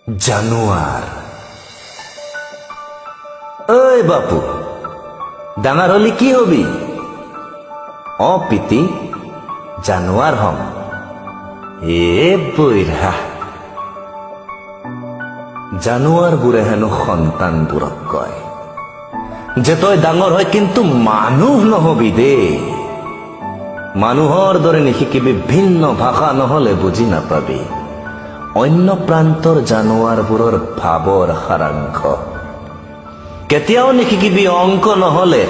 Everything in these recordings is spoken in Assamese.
জানোৱাৰ। ঐ বাপু, ডাঙৰ হলি কি হবি? অ পিতি, জানোৱাৰ হম। এ বৈৰা। জানোৱাৰবোৰে হেনো সন্তানবোৰক কয় যে তই ডাঙৰ হয় কিন্তু মানুহ নহবি দেই। মানুহৰ দৰে নিশিকিবি, ভিন্ন ভাষা, নহলে বুজি নাপাবি অন্য প্ৰান্তৰ জানোৱাৰবোৰৰ ভাৱৰ সাৰাংশ। কেতিয়াও নিশিকিবি অংক, নহলে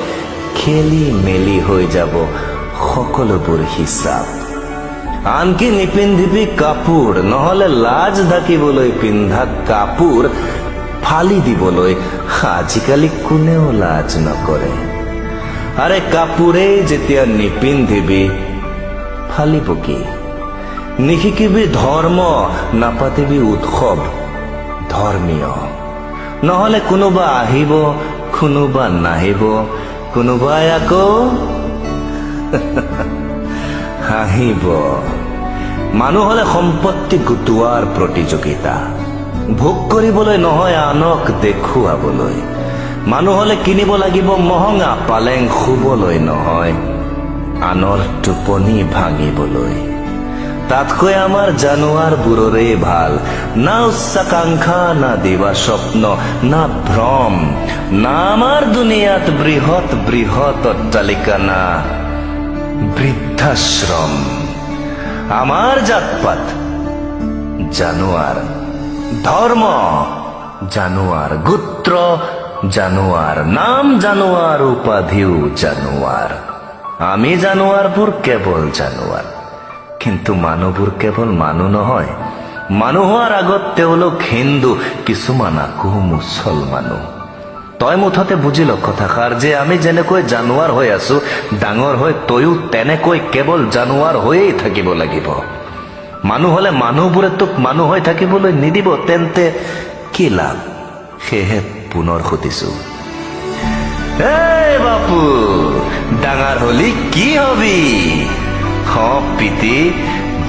খেলি মেলি হৈ যাব সকলোবোৰ হিচাপ। আনকি নিপিন্ধিবি কাপোৰ, নহলে লাজ ঢাকিবলৈ পিন্ধা কাপোৰ ফালি দিবলৈ আজিকালি কোনেও লাজ নকৰে। আৰে, কাপোৰেই যেতিয়া নিপিন্ধিবি, ফালিব কি? নিশিকিবি ধৰ্ম, নাপাতিবি উৎসৱ ধৰ্মীয়, নহলে কোনোবা আহিব, কোনোবা নাহিব, কোনোবাই আকৌ হাঁহিব। মানুহ হলে সম্পত্তি গোটোৱাৰ প্ৰতিযোগিতা, ভোগ কৰিবলৈ নহয়, আনক দেখুৱাবলৈ। মানুহ হলে কিনিব লাগিব মহঙা পালেং, শুবলৈ নহয়, আনৰ টোপনি ভাঙিবলৈ। তাতকৈ আমাৰ জানোৱাৰবোৰৰেই ভাল। না উচ্চাকাংক্ষা, না দিবা স্বপ্ন, না ভ্ৰম, না আমাৰ দুনিয়াত বৃহৎ বৃহৎ অট্টালিকা, না বৃদ্ধাশ্ৰম। আমাৰ জাতপাত জানোৱাৰ, ধৰ্ম জানোৱাৰ, গোত্ৰ জানোৱাৰ, নাম জানোৱাৰ, উপাধিও জানোৱাৰ। আমি জানোৱাৰবোৰ কেৱল জানোৱাৰ। কিন্তু মানুহবোৰ কেৱল মানুহ নহয়। মানুহ হোৱাৰ আগত তেওঁলোক হিন্দু, কিছুমান আকৌ মুছলমানো। তই মুঠতে বুজি ল কথাষাৰ যে আমি যেনেকৈ জানোৱাৰ হৈ আছো, ডাঙৰ হৈ তয়ো তেনেকৈ কেৱল জানোৱাৰ হৈয়েই থাকিব লাগিব। মানুহ হলে মানুহবোৰে তোক মানুহ হৈ থাকিবলৈ নিদিব, তেন্তে কি লাভ? সেয়েহে পুনৰ সুধিছো, এই বাপু, ডাঙৰ হলি কি হবি? হ পিতি,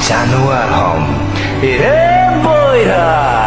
জানোৱাৰ হম। এ বৈৰা।